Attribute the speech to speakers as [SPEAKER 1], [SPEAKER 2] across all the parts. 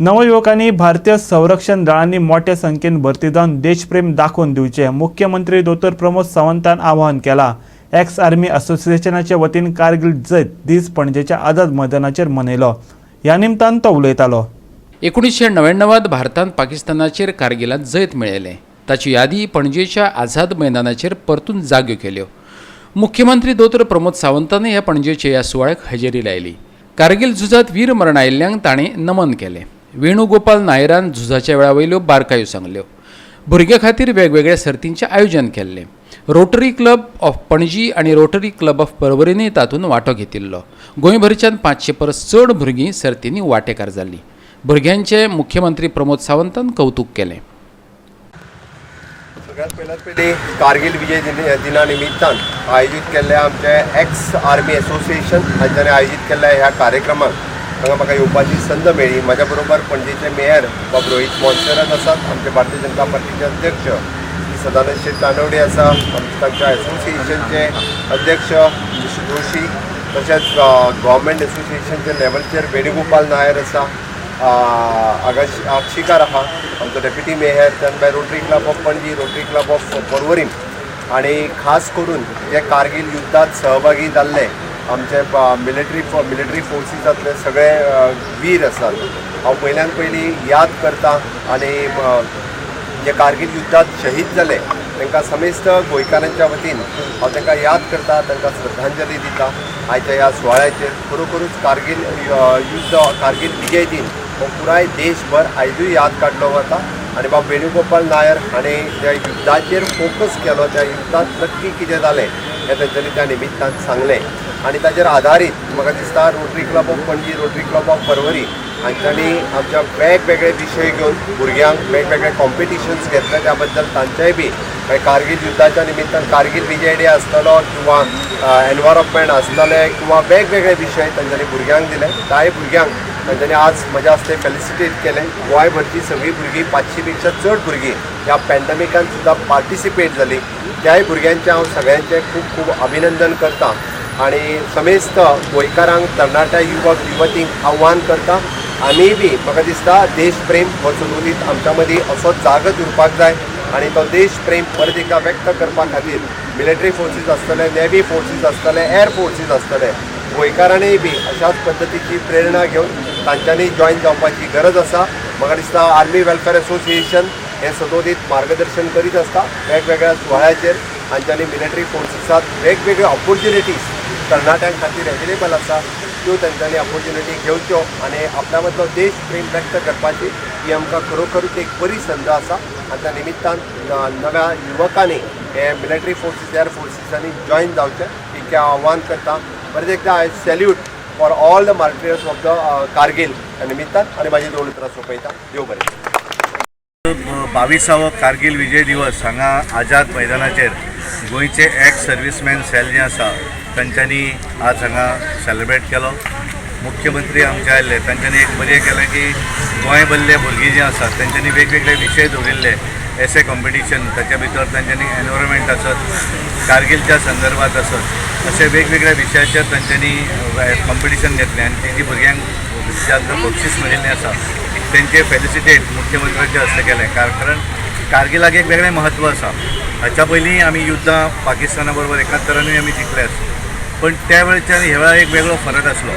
[SPEAKER 1] नवयुवकांनी भारतीय संरक्षण दळांनी मोठ्या संख्येन भरती जावन देशप्रेम दाखोवन दिवचें, मुख्यमंत्री दोतोर प्रमोद सावंतान आवाहन केलां. एक्स आर्मी असोसिएशनाचे वतीन कारगिल जैत दीस पणजेच्या आझाद मैदानाचेर मनयलो. ह्या निमतान तो उलयतालो.
[SPEAKER 2] 1999त भारतान पाकिस्तानाचेर कारगिलांत जैत मेळयलें. ताची यादी पणजेच्या आझाद मैदानाचेर परतून जाग्यो केल्यो. मुख्यमंत्री दोतोर प्रमोद सावंतानय ह्या पणजेच्या ह्या सुवाळ्याक हजेरी लायली. कारगिल झुजांत वीर मरण आयिल्ल्यांक ताणें नमन केलें. वेणुगोपाल नायरान झुजाच्या वेळा वयल्यो बारकायो सांगल्यो. भुरग्यां खातीर वेगवेगळ्या सर्तींचें आयोजन केल्लें. रोटरी क्लब ऑफ पणजी आनी रोटरी क्लब ऑफ पर्वरीनय तातूंत वांटो घेतिल्लो. गोंयभरच्यान 500 परस चड भुरगीं सर्तींनी वांटेकार जाल्लीं. भुरग्यांचें मुख्यमंत्री प्रमोद सावंतान कवतूक केलें.
[SPEAKER 3] सगळ्यात पयल्यात पयलीं कारगिल विजय दिना निमित्तान आयोजीत केल्ल्या आमचे एक्स आर्मी एसोसिएशन हांच्यानी आयोजीत केल्ल्या ह्या कार्यक्रमाक हांगा म्हाका येवपाची संद मेळ्ळी. म्हाज्या बरोबर पणजेचे मेयर बाब रोहीत मोन्सेरात आसात, आमचे भारतीय जनता पार्टीचे अध्यक्ष श्री सदानंद शेट तानवडे आसा, आमचे तांच्या एसोसिएशनचे अध्यक्ष मिस्टर जोशी, तशेंच गव्हर्मेंट एसोसिएशनचे लेवलचेर वेणुगोपाल नायर आसा, आगशीकार आहा आमचो डेप्युटी मेयर, त्यान भायर rotary club of Panaji, rotary club of Porvorim आणि खास करून जे कारगिल युद्धात सहभागी जाल्ले आमचे मिलिटरी मिलिटरी फोर्सीसांतले सगळे वीर आसात, हांव पयल्यान पयलीं याद करता आणि जे कारगिल युद्धात शहीद जाले तांकां समेस्त गोंयकारांच्या वतीन हांव तांकां याद करता, तांकां श्रद्धांजली दिता. आयच्या ह्या सुवाळ्याचेर खरोखरूच कारगिल युद्ध, कारगिल विजय दिन हो पुराय देशभर आयजूय याद काडलो वता आनी बाब वेणुगोपाल नायर हाणें त्या युद्धाचेर फोकस केलो. त्या युद्धात नक्की कितें जालें हें तेंच्यांनी त्या निमित्तान सांगलें आनी ताचेर आदारीत म्हाका दिसता rotary club of Panaji, rotary club of Porvorim हांच्यांनी आमच्या वेगवेगळे विशय घेवन भुरग्यांक वेगवेगळे कॉम्पिटिशन्स घेतले. त्या बद्दल तांचेय बी मागीर कारगिल युद्धाच्या निमित्तान कारगिल विजय डे आसतलो किंवा एनवायरमेंट आसतलें किंवा वेगवेगळे विशय तांच्यांनी भुरग्यांक दिले. त्याय भुरग्यांक तांच्यांनी आज म्हज्या हस्ते फेलिसिटेट केलें. गोंयभरची सगळीं भुरगीं, 500 पेक्षा चड भुरगीं ह्या पॅन्डमिकान सुद्दां पार्टिसिपेट जालीं. त्याय भुरग्यांचें हांव सगळ्यांचें खूब खूब अभिनंदन करता आणि समेस्त गोंयकारांक, तरणाट्या युवक युवतींक आव्हान करता, आमी बी म्हाका दिसता देशप्रेम हो चळवळीत आमच्या मदीं असो जागत उरपाक जाय आनी तो देशप्रेम परत एकदा व्यक्त करपा खातीर मिलिटरी फोर्सीस आसतले, नेव्ही फोर्सीस आसतले, एअर फोर्सीस आसतले, गोंयकारांनीय बी अशाच पद्दतीची प्रेरणा घेवन तांच्यांनी जॉयन जावपाची गरज आसा. म्हाका दिसता आर्मी वेलफेअर एसोसिएशन हें सदोदीत मार्गदर्शन करीत आसता वेगवेगळ्या सुवाळ्याचेर. हांच्यांनी मिलिटरी फोर्सीसात वेगवेगळ्यो ऑपॉर्च्युनिटीज तरणाट्यां खातीर अवेलेबल आसा, त्यो तांच्यांनी ऑपॉर्च्युनिटी घेवच्यो आनी आपल्या मदलो देश प्रेम व्यक्त करपाची ही आमकां खरोखरूच एक बरी संद आसा आनी त्या निमित्तान नव्या युवकांनी हे मिलिटरी फोर्सीस, एअर फोर्सीसांनी जॉयन जावचें इतकें आव्हान करता. परत एकदा I salute for all the martyrs of the Kargil ह्या निमित्तान आनी म्हाजी दोन उतरां सोंपयता. देव बरें.
[SPEAKER 4] 22वो कारगिल विजय दिवस हांगा आझाद मैदानाचेर गोंयचे एक्स सर्विसमॅन सेल जे आसा तांच्यांनी आज हांगा सेलिब्रेट केलो. मुख्यमंत्री आमचे आयिल्ले. तांच्यांनी एक बरें केलें की गोंय भरले भुरगीं जीं आसात तांच्यांनी वेगवेगळे विशय दवरिल्ले, एसे कॉम्पिटिशन, ताच्या भितर तांच्यांनी एनवायरमेंट आसत, कारगिलच्या संदर्भात आसत, असे वेगवेगळ्या विशयाचेर तांच्यांनी कॉम्पिटिशन घेतलें आनी तेजी भुरग्यांक ज्या बक्षीस मेळिल्लें आसा तेंचे फेलिसिटेट मुख्यमंत्र्याच्या हस्ते केलें. कारण कारगिलाक एक वेगळें म्हत्व आसा. हाच्या पयलीं आमी युद्धां पाकिस्ताना बरोबर 71नानूय आमी जिखले, पण त्या वेळच्या आनी ह्या वेळार एक वेगळो फरक आसलो.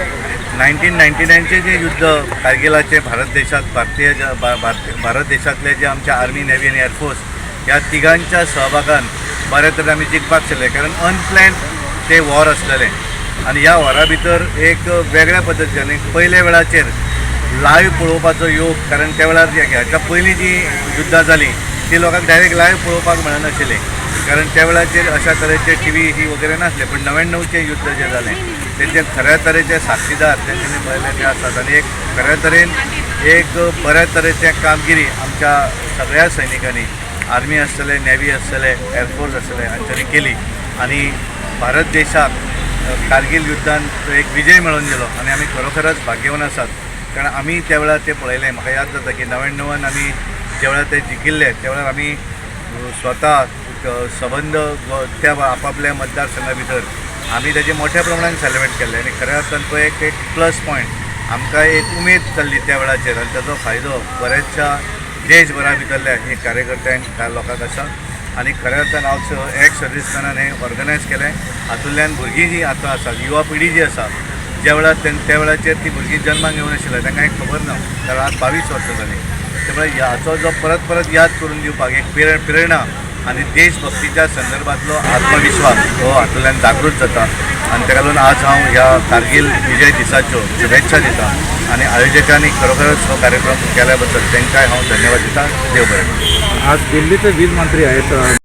[SPEAKER 4] 1999चें जें युद्ध कारगिलाचें, भारत देशांत भारतीय भारत देशांतले जे आमचे आर्मी, नेव्ही आनी एअरफोर्स ह्या तिगांच्या सहभागान बऱ्या तरेन आमी जिखपाक शकले, कारण अनप्लॅन ते वॉर आसलेलें आनी ह्या वॉरा भितर एक वेगळ्या पद्दतीन आनी पयल्या वेळाचेर लायव्ह पळोवपाचो योग, कारण त्या वेळार ह्याच्या पयलीं जीं युद्धां जालीं ती लोकांक डायरेक्ट लायव्ह पळोवपाक मेळनाशिल्लें, कारण त्या वेळाचेर अशा तरेचे टी व्ही ही वगैरे नासले. पण 99चें युद्ध जें जालें तेचे खऱ्या तरेचे साक्षीदार तेंच्यांनी पळयलें ते आसात आनी एक खऱ्या तरेन एक बऱ्या तरेचें कामगिरी आमच्या सगळ्या सैनिकांनी, आर्मी आसतले, नेव्ही आसतले, एअरफोर्स आसतले, हांच्यांनी केली आनी भारत देशाक कारगिल युद्धान एक विजय मेळोवन दिलो. आनी आमी खरोखरच भाग्यवान आसात, कारण आमी त्या वेळार तें पळयलें. म्हाका याद जाता की 99न आमी ज्या वेळार ते जिखिल्ले त्या वेळार आमी स्वता सबंद त्या आपापल्या मतदारसंघा भितर आमी ताजें मोठ्या प्रमाणान सेलिब्रेट केल्लें आनी खऱ्या अर्थान तो एक एक प्लस पॉयंट. आमकां एक उमेद जाल्ली त्या वेळाचेर आनी ताचो फायदो बऱ्याचशा देशभरा भितरल्या हे कार्यकर्त्यांक ह्या लोकांक आसा. आनी खऱ्या अर्थान हांव एक्स सर्विसमॅनान हें ऑर्गनायज केलें. हातूंतल्यान भुरगीं जीं आतां आसा, युवा पिढी जी आसा, ज्या वेळार त्या वेळाचेर ती भुरगीं जल्माक येवनाशिल्ली आशिल्ली, तांकां एक खबर ना, कारण आज 22 वर्सां जालीं. त्यामुळे हाचो जो परत परत याद करून दिवपाक एक प्रेरणा आनी देशभक्तीच्या संदर्भातलो आत्मविश्वास हो हातूंतल्यान जागृत जाता. आनी ताका लागून आज हांव ह्या कारगील विजय दिसाच्यो शुभेच्छा दिता आनी आयोजकांनी खरोखरच हो कार्यक्रम केल्या बद्दल तांकांय हांव धन्यवाद दिता. देव बरें करूं.
[SPEAKER 5] आज दिल्लीचे वीज मंत्री आहेत.